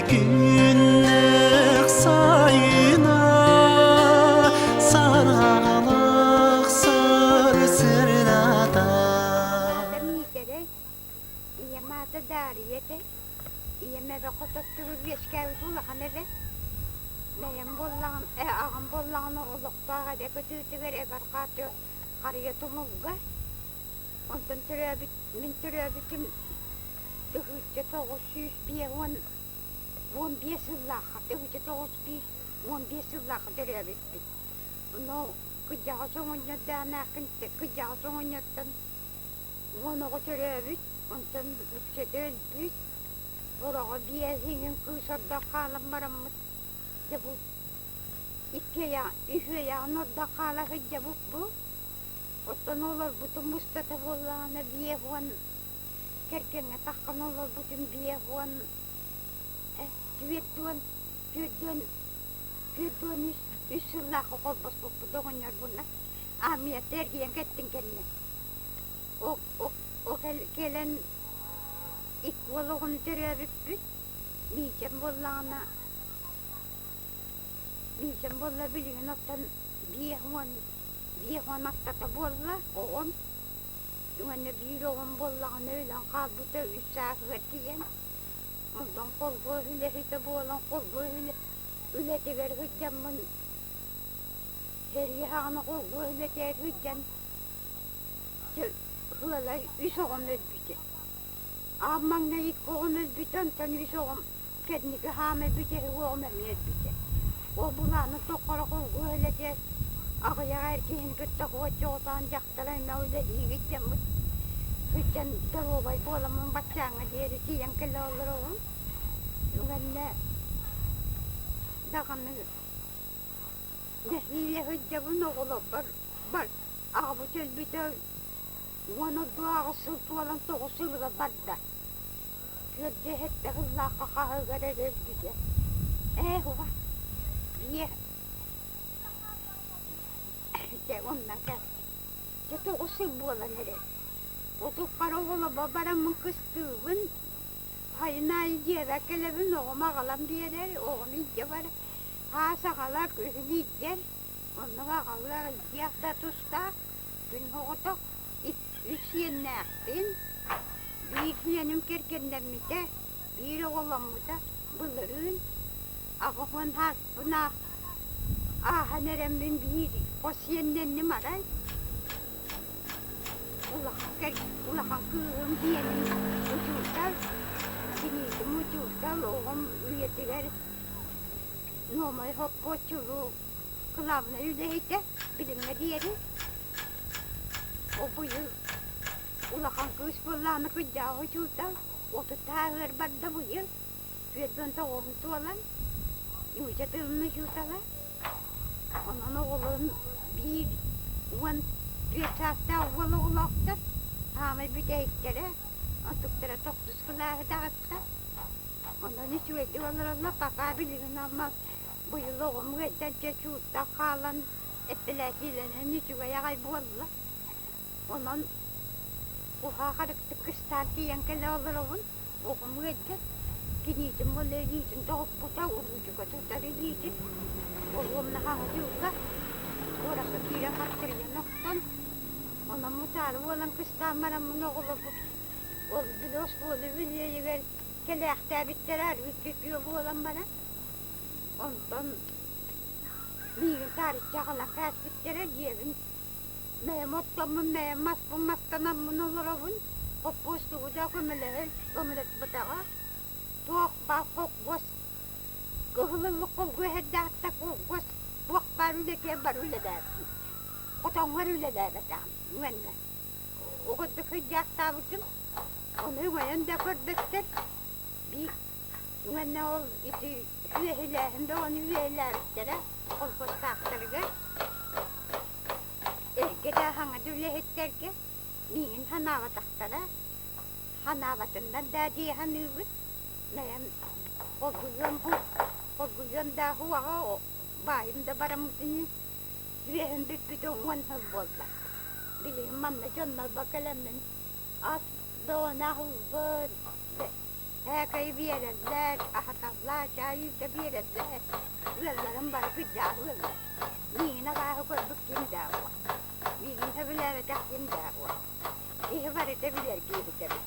Күннэх сайына сарҕалах сырсырдата. Аата Миитэрэй, ийэм аата Даарыйа этэ. Ийэм эбэ хототтугу үөскээбит улахан эбэ. Бэйэм буоллаҕым, аҕам буоллаҕына олохтоох эбэ кытыытыгар эбэ арҕааты харыйа тумулга. Онтон төрөөбүт, мин төрөөбүтүм 1995 15 сыллаахха 1905 сыллаахха төрөөбүппүт. Онно кырдьаҕас оҕонньордоох кырдьаҕас оҕонньортон 10 оҕо төрөөбүт, онтон үксэтэ өлбүт. Сороҕо биэс иҥин кыыс ордох хаалан бараммыт дьэ бу икки үһүөйэҕин ордох хаала сылдьабыт бу. Оттон олорбутум устата буоллаҕына 50 кэргэҥҥэ таххан олорбутум 50 40 40 43 сыллаахха холбоспуппут оҕонньорбуна аармыйата эргийэн кэттин кэннэ кэлэн икки уол оҕону төрөөбүппүт Миичэм буоллаҕына Миичэм буолла билигин оттон 50 аттата буолла оҕом уонна биир оҕом буоллаҕына өлөн хаалбыта үс сааһыгар тиийэн онтон холбуо үлэһитэ буолан холбуо үлэтигэр сылдьаммын сэрии саҕана холбуо үлэтигэр сылдьан ыала үс оҕом өлбүтэ. Аан маҥнай икки оҕом өлбүтэ, онтон үс оҕом кэнники хаамай бүтэһик оҕом эмиэ өлбүтэ. Ол былааны тоххоро холбуо үлэтигэр аҕыйах эр киһини кытта куоччоҕутаан дьахтар аймах үлэлиигит дьоммут сылдьан доруобай буоламмын баччааҥҥа диэри тиийэн кэлэ олоробун. Үгэннэ даҕаны нэһиилэ сылдьабын оҕолорбор бар аҕабыт өлбүтэ 10 ордук сыл туолан 9 сылыгар барда. Түөрдэһэттэ сыллаахха хаһыгар эрэ өлбүтэ. Ээ уба биэ дьэ оннан кэлбит. Дьэ 9 сыл буолан эрэр. Отут хара оҕолобо бараммын кыстыыбын. Сайын аайы дьиэбэр кэлэбин, оҕом аҕалан биэрэр, оҕом илдьэ барар. Хаас аҕалар, күһүн илдьэр. Оннук аҕалыах илдьиэх да тустаах. Күн оҕотох үс сиэннээхпин. Биир сиэним кэргэннэммитэ, биир оҕоломмута былырыын 80 сааспын ааһан эрэммин биир хос сиэннэнним арай. Улахан улахан кыыһым диэним учуутал, киниитим учуутал, оҕом үйэтигэр Нуомай хоппуоччулуу кылаабынай үлэһитэ билиҥҥэ диэри. Ол быйыл улахан кыыс буоллаҕына кырдьаҕас учуутал, 30 сааһыгар барда быйыл, 49 туолан, нуучча тылын учуутала. Онон оҕолорум биир 14 саастаах уол оҕолоохтор, саамай бүтэһиктэрэ, онтуктара тохсус кылааһы даҕатта. Онон үчүгэйдик олороллор, пока билигин ама быйыл оҕом ыалдьан чочууртан хаалан эппилээсийлэнэн үчүгэй аҕай буолла. Онон уһаах арыктык кыстаан тиийэн кэлэ олоробун. Оҕом ыалдьан киниитин буолла илиитин тоҕуппута, уруучука тутар илиитин. Ол уонна хаҥатыылга куоракка киирэн хаттырыйан охтон, онон мутаары буолан кыстаан бараммын оҕолорбут ол били оскуола үбүлүөйүгэр кэлээхтээбиттэрэ арыый үтүө буолан баран, онтон миигин таарыччы аҕалан кээспиттэрэ дьиэбин бэйэм оттоммун, бэйэм маспын мастанаммын олоробун, хоппуос тугу да көмөлөһөр көмөлөспөтөҕө, туох баар холкуос кыһыл ыллык холгуо эһэрдээхтэ холкуос туох баар үлэтигэр бары үлэлээбитим, хотоҥҥор үлэлээбэтэҕим үгэннэ. Оҕордук сылдьаахтаабытым, ону өҥөйөн да көрбөттөр, биир үгэннэ ол ити үөһүлээһин бөҕөнү үөһүлээбиттэрэ холкуостаахтарыгар эргэ да саҥа да үлэһиттэргэ миигин санаабатахтара, санаабатыннар даа дии саныыбын. Бэйэм хоргуйуом хоргуйуом да уоҕа баайым да бараммытын үөһүм бүппүтэ 10 сыл буолла. Билигин манна дьоннорбор кэлэммин ас бөҕөнө аһыыбын. Һээкэйи биэрэллэр, аһаталлар, чаай үүтэ биэрэллэр. Ыалларым бары кырдьаҕас ыаллар. Миигин абааһы көрбүт ким даа буо. Миигин сөбүлээбэтэх ким даа буо. Киһи барыта билэр киһитэбит.